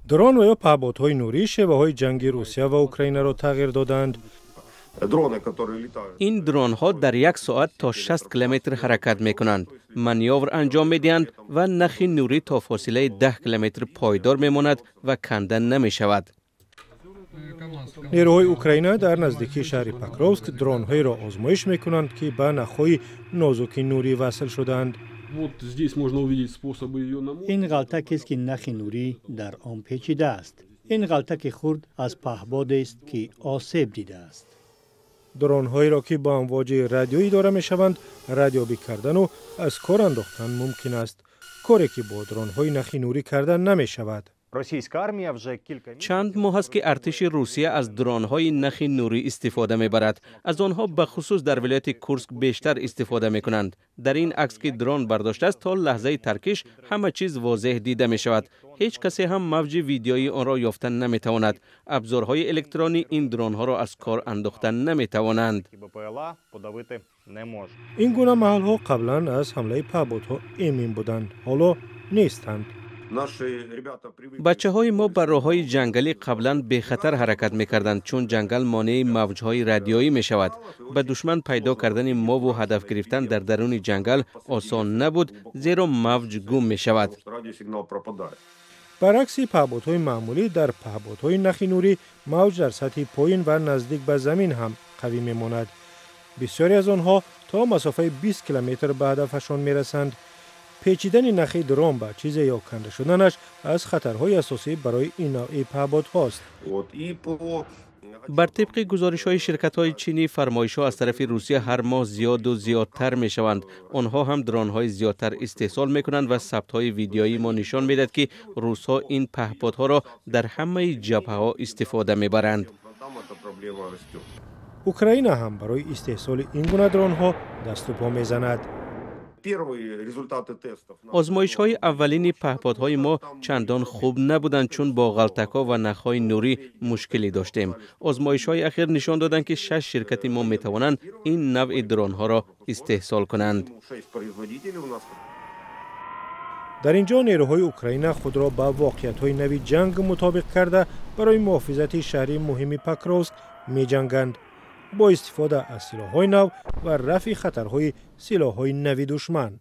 Дрон ва ё паҳбодҳои нурӣ шеваҳои ҷанги Русия ва Украинаро тағйир доданд. Ин дронҳо дар як соат то 60 километр ҳаракат мекунанд, манёвр анҷом медиҳанд ва нахи нурӣ то фосилаи 10 километр пойдор мемонад ва канда намешавад. Нерӯҳои Украина дар наздикии шаҳри Покровск дронҳоеро озмоиш мекунанд, ки ба нахҳои нозуки нурӣ васл шудаанд. Ин ғалтакест, ки нахи нурӣ дар он печидааст. Ин ғалтаки хурд аз паҳбодест, ки осеб дидааст. Дронҳоеро, ки бо амвоҷи радиоӣ идора мешаванд, радёбӣ кардану аз кор андохтан мумкин аст, коре ки бо дронҳои нахи нурӣ карда намешавад. Чанд моҳ аст, ки артиши Русия аз дронҳои нахи нурӣ истифода мебарад. Аз онҳо бахусус дар вилояти Курск бештар истифода мекунанд. Дар ин акс, ки дрон бардоштааст, то лаҳзаи таркиш ҳама чиз возеҳ дида мешавад. Ҳеҷ касе ҳам мавҷи видеоии онро ёфта наметавонад. Абзорҳои электронӣ ин дронҳоро аз кор андохта наметавонанд. Ин гуна маҳалҳо қаблан аз ҳамлаи паҳбодҳо эмин буданд, ҳоло нестанд. Бачаҳои мо ба роҳҳои ҷангалӣ қаблан бехатар ҳаракат мекарданд, чун ҷангал монеи мавҷҳои радиоӣ мешавад. Ба душман пайдо кардани мову ҳадаф гирифтан дар даруни ҷангал осон набуд, зеро мавҷ гум мешавад. Баръакси паҳбодҳои маъмулӣ, дар паҳбодҳои нахи нурӣ мавҷ дар сатҳи поин ва наздик ба замин ҳам қавӣ мемонад. Бисёре аз онҳо то масофаи 20 километр ба ҳадафашон мерасанд. Печидани нахи дрон ба чизе ё канда шуданаш аз хатарҳои асосӣ барои ин навъи паҳбодҳост. Бар тибқи гузоришҳои ширкатҳои чинӣ, фармоишҳо аз тарафи Русия ҳар моҳ зиёду зиёдтар мешаванд. Онҳо ҳам дронҳои зиёдтар истеҳсол мекунанд ва сабтҳои видеоии мо нишон медиҳад, ки русҳо ин паҳбодҳоро дар ҳамаи ҷабҳаҳо истифода мебаранд. Украина ҳам барои истеҳсоли ин гуна дронҳо дасту по мезанад. Озмоишҳои аввалини паҳподҳои мо чандон хуб набуданд, чун бо ғалтакҳо ва нахҳои нурӣ мушкилӣ доштем. Озмоишҳои ахир нишон доданд, ки шаш ширкати мо метавонанд ин навъи дронҳоро истеҳсол кунанд. Дар ин ҷо нерӯҳои Украина худро ба воқеиятҳои нави ҷанг мутобиқ карда, барои муҳофизати шаҳри муҳими Покровск меҷанганд бо истифода аз силоҳҳои нав ва рафъи хатарҳои силоҳҳои нави душман.